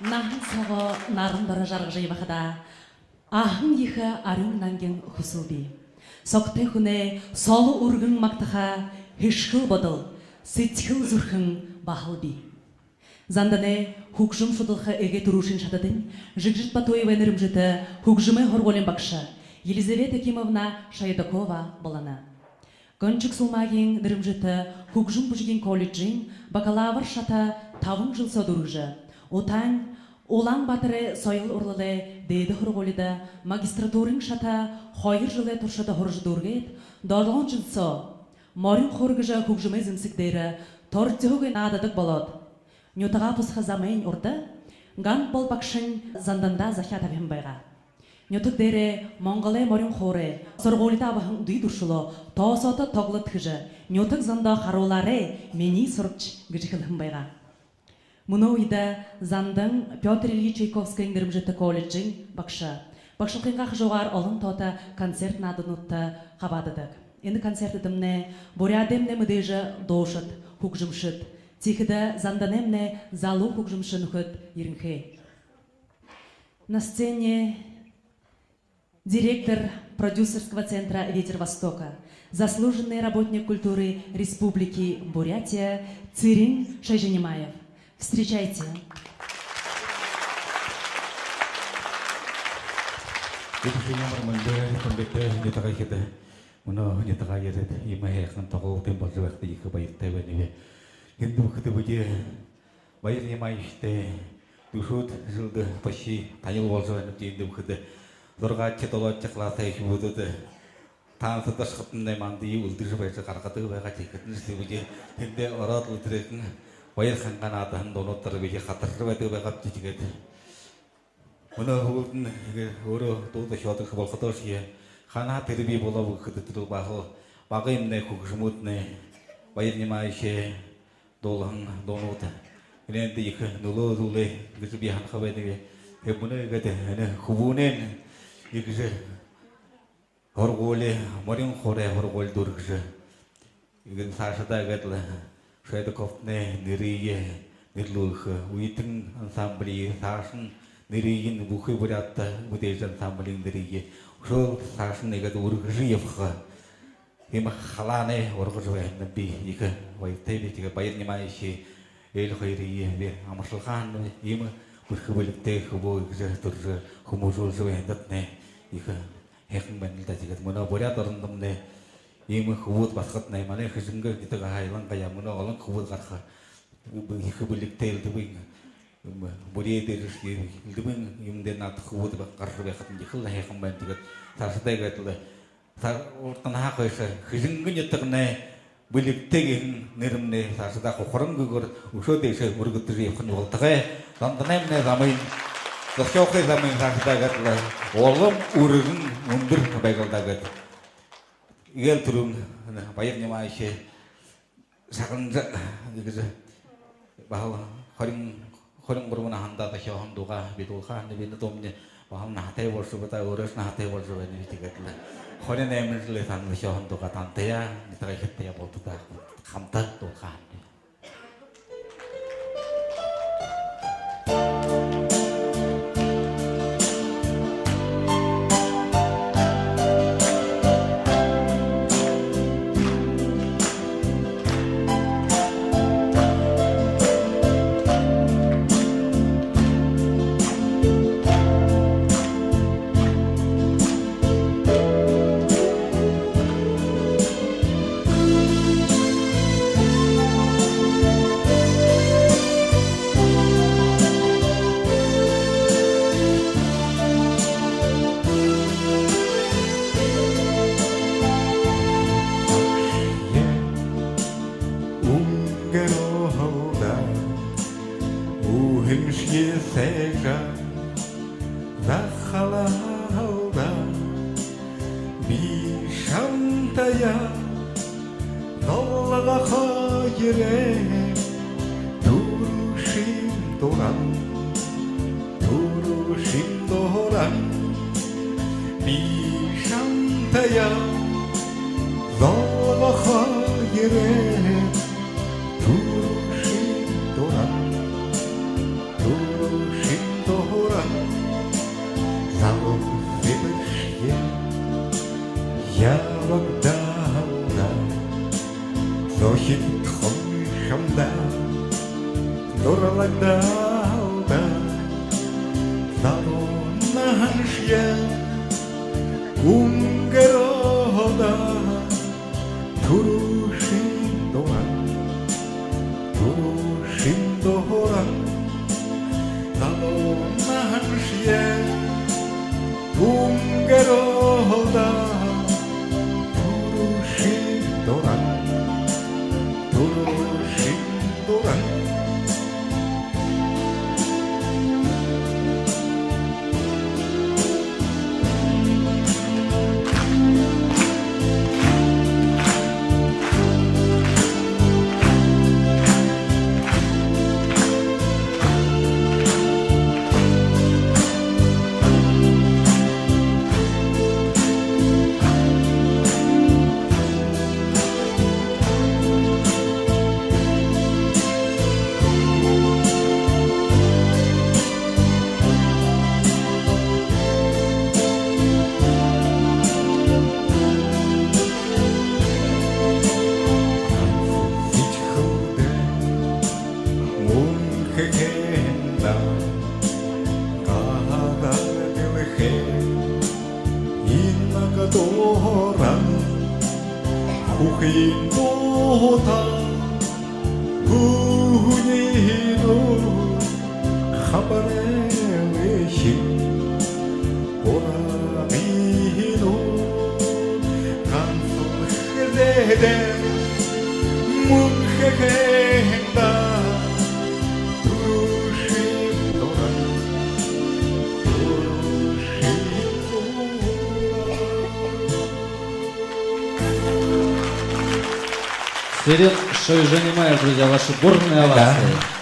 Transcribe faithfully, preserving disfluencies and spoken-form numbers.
Наһан соогоо наран доро жаргажа ябахадаа, аһан ехэ арюун нангин хүсэлби. Согтой хүнэй соло үргэн магтаха хэшэгэл бодол, сэдьхэл зүрхэн баһал бии. Занданай хүгжэм шудалха эгээ түрүүшын шатадань Жигжит Батуевай нэрэмжэтэ хүгжэмэй һургуулиин багша Елизавета Кимовна Шойдакова болоно. Гончик Сулмагин нэрэмжэтэ хүгжэм бүжэгэй колледжын бакалавр шата табан жэл соо дүүргэжэ, удаань Улаан-Баатарай соёл урлалай дээдэ һургуулида магистратурын шата хоёр жэлэй туршада һуража дүүргээд, долоон жэл соо «Морин хуур» гэжэ хүгжэмэй зэмсэг дээрэ тордиһуугүй наададаг болоод, нютагаа бусаха замайнь урда Ган-Бол багшань Зандандаа захяа табиһан байгаа. Нютаг дээрээ Монголой морин хуурай һургуулида абаһан дүй дүршэлөө тоосоото тоглолто хэжэ, нютаг зондоо харуулаарай, минии сурагш гэжэ хэлэһэн байгаа. Мүнөө үедэ Зандан Пётр Ильич Чайковскиин нэрэмжэтэ колледжын багша. Багшалхынгаа хажуугаар олон тоото концерт наадануудта хабаададаг. Энэ концертнүүдтэмнай буряадаймнай мэдээжэ дуушад, хүгжэмшэд, тиихэдэ Занданаймнай залуу хүгжэмшэ нүхэд ерэнхэй. На сцене директор продюсерского центра «Ветер Востока», заслуженный работник культуры Республики Бурятия Цырен Шойжинимаев. Встречайте. Эдэ шэнэ ямар мэндэ, хүндэтэ нютагайхид. Мүнөө нютагаа ерээд, иимэ һайхан тоглолто юм болжо байхада ехэ баяртай байнаб. Эндэ бүхэдэ бидэ Баяр Нимаевичтай дүшөөд жэлдэ почти танил болжо байнабди. Эндэ бүхэдэ зургаадахи, долоодохи классай үхибүүдтэ танцда ошоходомнай мандаа үлдэжэ байжа гаргадаг байгаа. Тиихэдэнь бидэ тэндэ ороод лэ, тэрээхэн баяр хангаа наадаһан дуунуудаар бидэ хатаржа байдаг байгаабди. Тиигээд мүнөө һүүлдэнь иигээд өөрөө дуу зохёодог болоходоошье, хаанаһаа тэрэ бии болооб гэхэдэ, тэрэл баһал багымнай хүгжэмүүднай Баяр Нимаевичай дуулаһан дуунууд энээндэ ехэ нүлөө үзүүлээ гэжэ би һанаха байнаб. Тиигээд мүнөө иигээд энэ хүбүүнэйнь иигэжэ һургуули, морин хуурай һургуули дүүргэжэ, иигээд саашадаа иигээд лэ Шойдаковтанай нэрые нэрлүүлхэ, үетэн ансамблиин саашань нэрыень, бүхы Буряадта мэдээжэ ансамблиин нэрые үшөөл саашань иигээд үргэжэ ябаха иимэ халаанай ургажа байһандань би ехэ баяртайб. Тиигээд Баяр Нимаевич, ээл хоёрые би амаршалхаан, иимэ бэрхэ бэлигтэй хүбүү иигэжэ түрэжэ хүмүүжүүлжэ байһандатнай ехэ һайхан байна лэ даа. Тиигээд мүнөө Буряад орондомнай иимэ хүбүүд басагаднай, манай Хэжэнгэ нютагһаа илангаяа мүнөө олон хүбүүд гараха, ехэ бэлигтэй элдэбын, бүри дээрэшье элдэбын юумэндэ наадаха хүбүүд ба-, гаража байхадань ехэл һайхан байна. Тиигээд саашадаа иигээд лэ, са-, урданһаа хойшо Хэжэнгэ нютагнай бэлигтэй гэһэн нэрэмнай саашадаа хухарангүйгөөр үшөө дээшээ үргэгдэжэ ябахань болтогой. Занданаймнай замынь, зохёохы замынь саашадаа иигээд лэ улам үргэн, үндэр байг лэ даа гээд. Иигээд түрүүн Баяр Нимаевич сагнажа, иигэжэ баһал хорин, хорин гурбан наһандаа зохёоһон дуугаа би дуулхаа һанааб. Энэ дуумни баһал наһатай болошоо бэзэ даа, өөрөөшье наһатай болошоо байна би. Тиигээд лэ хорин найман жэлэй саана зохёоһон дуугаа тантаяа, нютагайхидтаяа бултадаа хамта дуулхаа һанааб. Үнгэрөө һалда, үһэншье сайжа, захалаа һалда, би шамтаяа золгоо һэерээн, түрүүшын дуран, түрүүшын дуран, би шамтаяа золгоо һэерээн, түрүүшын дуран, түрүүшын Үнгэрөө даа түрүүшын дуран, түрүүшын дуран, залуу наһаншье. Үнгэрөө даа түрүүшын дуран, түрүүшын дуран. Сэтгүүлдээ мүнхэ хэндэ гагадылхэ инаг дуран, хүхын дуута, хүнэй нөө хабарай лэ хин. Урагынь нөө гансал хэлэдэ мүнхэ хэндэ түрүүшын дуран, түрүүшын дуран. Цырен Шойжанимаев, друзья, ваши бурные овации. Да.